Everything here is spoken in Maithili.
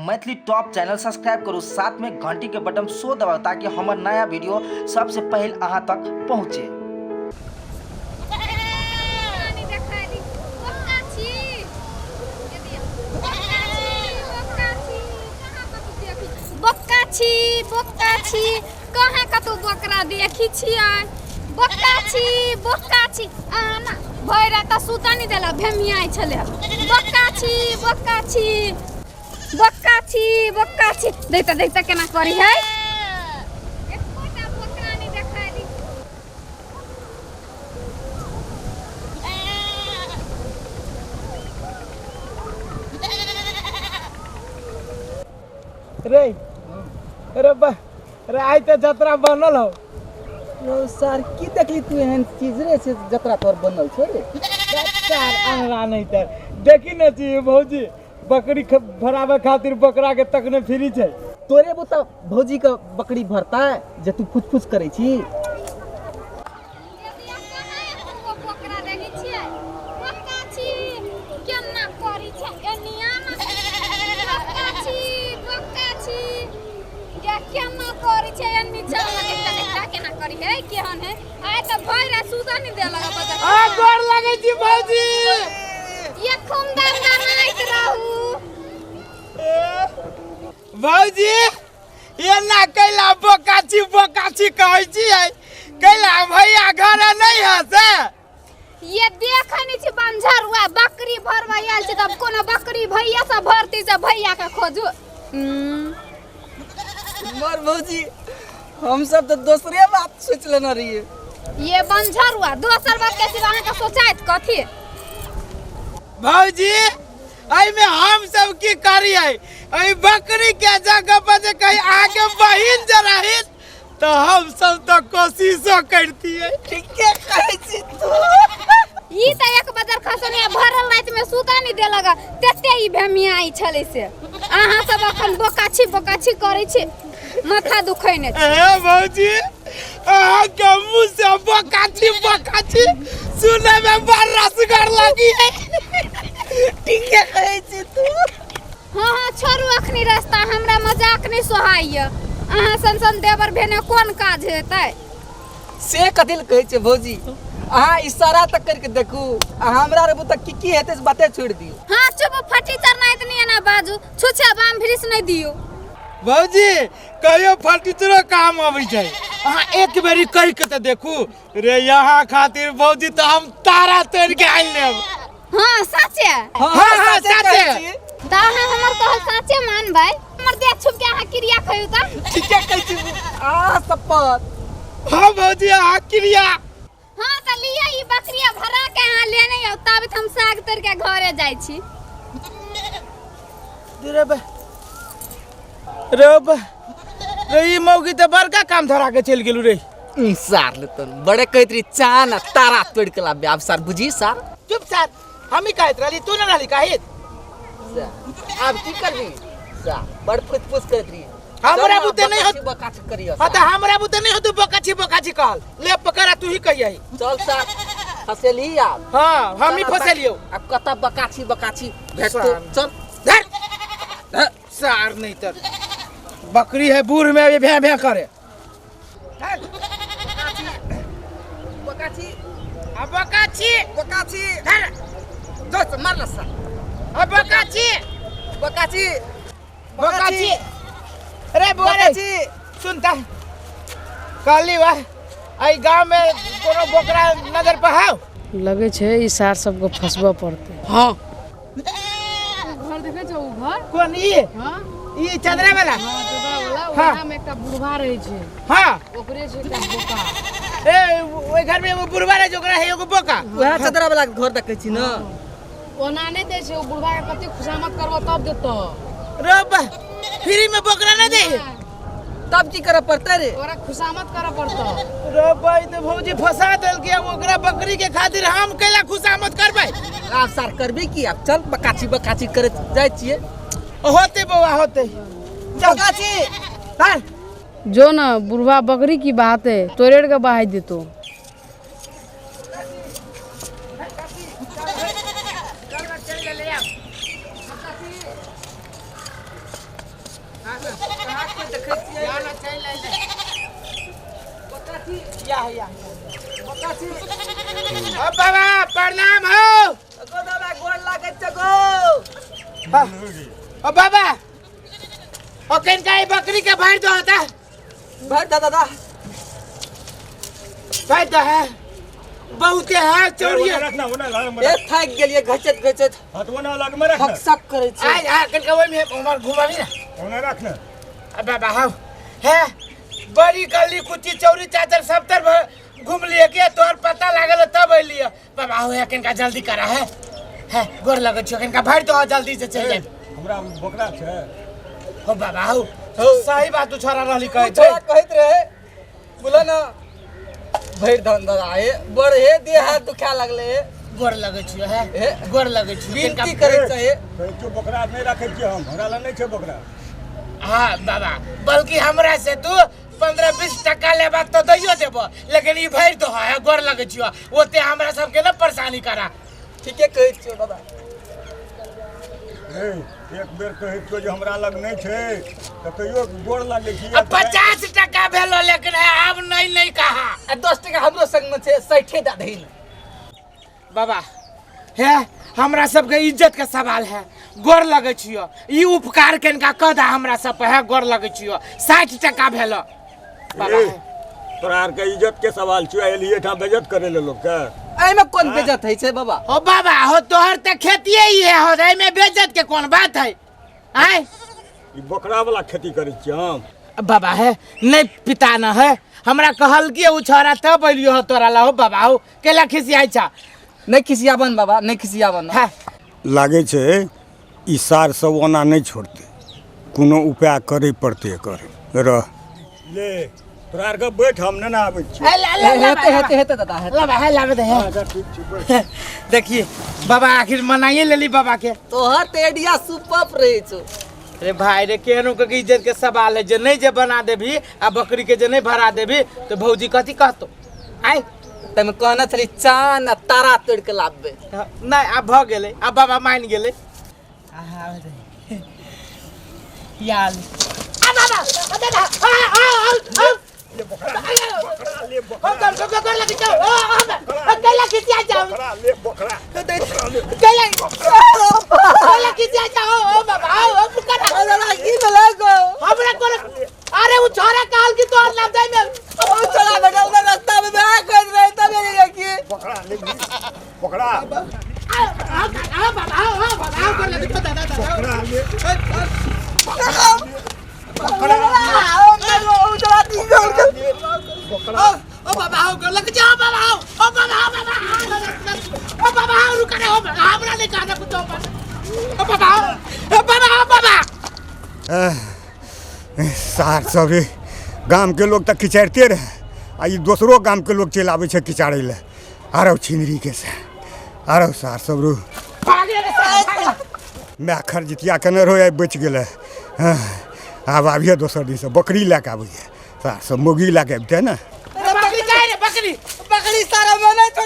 मैथिली टॉप चैनल सब्सक्राइब करू, साथ में घंटी के बटन सो दबाउ ताकि हमर नया वीडियो सबसे पहले अहाँ तक पहुँचे। बोक्का छी, बोक्का छी, कहाँ कतौ बकरा देखी छियै। बोक्का छी, बोक्का छी, आना भरि राति तऽ सुतऽ नहि देलक, भेमियाइ छलै। बोक्का छी, बोक्का छी, बोक्का छी, बोक्का छी, देखते देखते केना करी है। एकोटा बोकरा नहि देखाइ दी। रे अरे बा रे, आइ तऽ जतरा बनल हौ। यौ सर, की देखली तू एहन चीज रे से जतरा तोर बनल छौ रे? सर अनरा नहीं तर देखी न छी भौजी, बकरी भरावे खातिर बकरा के तकने फ्री छै। तोरे बुता भौजी के बकरी भरता जे तू फुच फुच करै छी। बकरा देखै छियै, बक्का छी, केना करै छै एनिया। बक्का छी, बक्का छी, या केना करै छै एनी। चल देखता देखता केना करी है, केहन है। आइ तऽ भरि राति सुतऽ नहि देलक बच्चा। आ गोर लगै छी भौजी। ये खूब दंदनाइत रहू। भौजी, एना कैला बोकाची बोकाची कहै छियै? कैला भैया घर नहीं है से? ये देखै नहि छी, बंझर हुआ बकरी भरवा आयल छै, तब कोनो बकरी भैया से भरती से भैया के खोजू। मर भौजी, हम सब तऽ दोसरे बात सोच लेने रहियै। ये बंझर हुआ दोसर बात के सिवा अहाँके सोचाइत कथी? भौजी, एहिमे हम सब की करियै? एहि बकरी के जगह पर जे कहीं अहाँके बहिन जे रहित तऽ हम सब तऽ कोशिशो करतियै। ठीके कहै छी तू। ई तऽ एक बजर खसनिया भरल राति में सुता नहि देलक, तेते ई भेमियाई छलै से। अहाँ सब अखन बोकाछी बोकाछी करै छी, माथा दुखै ने छै। ए भौजी, अहाँके मुँह से बोकाची बोकाची सुनै में बड़ रसगर लगी है। ठीके कहै छी तू। हाँ हाँ, छोड़ू अखनी रास्ता, हमरा मजाक नहि सोहाइए। अहाँ सन सन देवर भेने कोन काज हेतै? से कथी लए कहै छै भौजी? अहाँ इशारा तक करके देखू, आ हमरा रहबू तऽ की की हेतै से बाते छोड़ि दियौ। हाँ चुप, फटी चरना इतनी एना बाजू, छुछे बाम भृस नहि दियौ। भौजी, कहियो फर्नीचरो काम अबै छै, अहाँ एक बेरी कहि के तऽ देखू रे। यहाँ खातिर भौजी तऽ हम तारा तोड़ के आनि लेब। हाँ साचे? हाँ, हाँ, साचे कहै साचे। छी। तऽ अहाँ हमर कहल साचे मानबै? हमर देह छुप के अहाँ क्रिया खइयो तऽ। ठीके कहै छी आ सपत। हाँ भौजी, अहाँ क्रिया। हाँ तऽ लिअ, ई बकरिया भरा के अहाँ लेने आउ, ताबत हम साग तोड़ के घरे जाइ छी। रे बा रे बा रे, ई मौगी तऽ बड़का काम धरा के चलि गेलू रे। सार लेतन बड़े कहैत रही चान आ तारा तोड़ के लाबे, आब सार बुझी सार। चुप सार, हम ही कहैत रहली, तू न रहली कहैत। आब की करबी सार, बड़ फुस फुस करैत रही। हमरा बुते नहीं होत। बकाची करियो। हाँ तऽ हमरा बुते नहीं होत बोकाची बोकाची कहल, ले पकड़ा तू ही कहियही। चल सार, फसेली आब। हाँ, हम ही फसेलियो। अब कतऽ बकाची बकाची भेटतो? सार। चल। धर सार, नहीं तर बकरी है बूढ़ में अभी भैं भैं करे। बकाची। अब बकाची। बकाची। धर। दोस्त मार ल सार। अब बकाची। बकाची। बकाची। अरे बुआ रे, बकाची। सुनता कहली वाह, एहि गांव में कोनो बोकरा नजर पर हौ? लगै छै ई सार सबके फंसबऽ पड़तै। हाँ। घर देखै छौ ओ घर? कोन ई? हाँ। ई चदरा वाला? हाँ, चदरा वाला। हाँ। ओकरा में एकटा बुढ़वा रहै छै। हाँ। ओकरे छै एकटा बोका। ए, ओहि घर में एगो बुढ़वा रहे, ओकरा है एगो बोका। वएह चदरा वाला घर देखै छी न? ओना नहि दै छै ओ बुढ़वा के, कते खुशामद करबो तब देतौ। रे बा, फ्री में बोकरा नहीं दे? तब की करऽ पड़तै रे? ओकरा खुशामद करऽ पड़तौ। रे बा, ई तऽ भौजी फंसा देलकै। अब ओकरा बकरी के खातिर हम कैला खुशामद करबै? आब सार करबी की? आब चल, बकाची बकाची करैत जाइ छियै। होते बौआ, होते, चल। बकाची। चल। जो न बुढ़वा बकरी की बात है, तोरे के बहाई देतो। कहाँ के देखै छियै? या ना चलि अयलै। बक्का छी, या या। बक्का छी। ओ बाबा प्रणाम हो। गो दादा, गोर लागै छै गो। हाँ। ओ बाबा, ओ कनिका ई बकरी के भरि दो होता। भर दा दादा। भरि दो है, बहुते है चोरी। रखना ओना लग में। ए, थाकि गेलियै घचैत घचैत। हाथ ओना लग में रखना। हकसक करै छै। आय आ कनिका ओहिमे उमर घुमाबी ना। ओना रखना। आ बाबा हौ है, बड़ी गली कुची चौरी चाचर सब तरफ घुमलिए के तोहर पता लागल तब अलिए। बाबा हौ है, कनिका जल्दी करा है, है गोर लगै छियो, कनिका भरि दो जल्दी से चलि जाए। हमरा बकरा छै। हो बाबा हौ, सही बात तू छोरा रहली कहै छै। छोड़ा कहैत रहे बोला ना भरि धन दादा, हे बड़ हे देह हाथ दुखा लगले हे। गोर लगै छियो है। हे। गोर लगै छियो। विनती करै छै हे। कहै छियौ बकरा नहि राखै छियै हम, हमरा लग नहि छै बकरा। हाँ बाबा, बल्कि हमरा से तू 15-20 टका लेबा तो दैयो देबो, लेकिन ई भरि दो है, गोर लगै छियो, ओते हमरा सबके न परेशानी करा। ठीके कहै छियो दादा। हे, एक बेर कहै छियौ जे हमरा लग नहि छै तऽ कहियो गोर लागै छी। अब 50 टका भेलो, लेकिन है आब नहीं नहीं कहा। आ 10 टका हमरो संग में छै, 60 दऽ दही। बाबा हे, हमरा सबके इज्जत के सवाल है, गोर लगै छियो, ई उपकार कनिका कऽ दे हमरा सब पर है, गोर लगै छियो, 60 टका भेलो बाबा। ए, तोरा आरके इज्जत के सवाल छियौ, एलियै एहिठाम बेज्जत करै लए लोकके? एहिमे कोन बेजत होइ छै बाबा? हो बाबा हो, तोहर तऽ खेतिए ही है हो, एहिमे बेज्जत के कोन बात है? आय ई बकरा वाला खेती करै छियै हम। बाबा है, नहीं पिता न है, हमरा कहल कि उ छोरा तब अलियो हो तोरा ला। हो बाबा हो, केला खिसियाइ छा? नहि खिसियाबन बाबा, नहि खिसियाबन। है लागै छै ई सार सब ओना नहि छोड़तै, कोनो उपाय करै पड़तै एकर। रह ले तोरा आरके बैठ, हम नहि ने आबै छियौ। ए, ला, ला, ला, हेतै हेतै हेतै दादा, हेतै। लाबे है, लाबे दे है। अच्छा ठीक छै, बैठ। देखिए बाबा, आखिर मनाइए लेली बाबा के। तोहर तऽ एडिया सुपप रहै छौ। अरे भाई रे, केहनो के इज्जत के सवाल है, जे नहीं जे बना देबी आ बकरी के जे नहीं भरा देबी तो भौजी कथी कहतो? आय तमे कहने छली चान आ तारा तोड़ि के लाबबै। नहीं, आब भऽ गेलै, आब बाबा मान गेलै। याल आ बाबा, आ दादा, आ आ आ आ ले बकरा, बकरा ले, हम बकरा। कर कर कर लगी जाओ, आ आ कैला खिसिया जाओ। बकरा ले, बकरा। कैला कैला खिसिया जाओ? ओ बाबा, ओ पुकारा। दादा, की भेलै गो? हमरा कोन, अरे उ छोरा कहल कि तोहर नाम जाय में। ओ छोड़ा बेटा, उधर रास्ता में बहा कर रहे तब ये की बकरा ले, बकरा। आ आ आ बाबा, आ आ बाबा, आ कर लगी दादा दादा। बकरा ले। ओ ओ बाबा आओ, कर लग जाओ बाबा आओ, ओ बाबा आओ, बाबा ओ बाबा आओ, रुका रे, ओ हमरा नहीं कहना कुछ। ओ बाबा, ओ बाबा आओ, ओ बाबा आओ बाबा। सार सब रे, गामके लोग तऽ किचारिते रहै आ ई दोसरो गामके लोग चलि आबै छै किचारै लए। आरो छिनरीके से आरो सार सब रो। भागे रे साला, भागे। माय खर जितिया केने रहो, आइ बचि गेलै। हँ, आब आबिहे दोसर दिनसँ, बकरी लए कऽ आबैए सार सब, मौगी लए कऽ अबितै ने। बकरी जाए रे, बकरी। बकरी सारा में नहीं छोड़।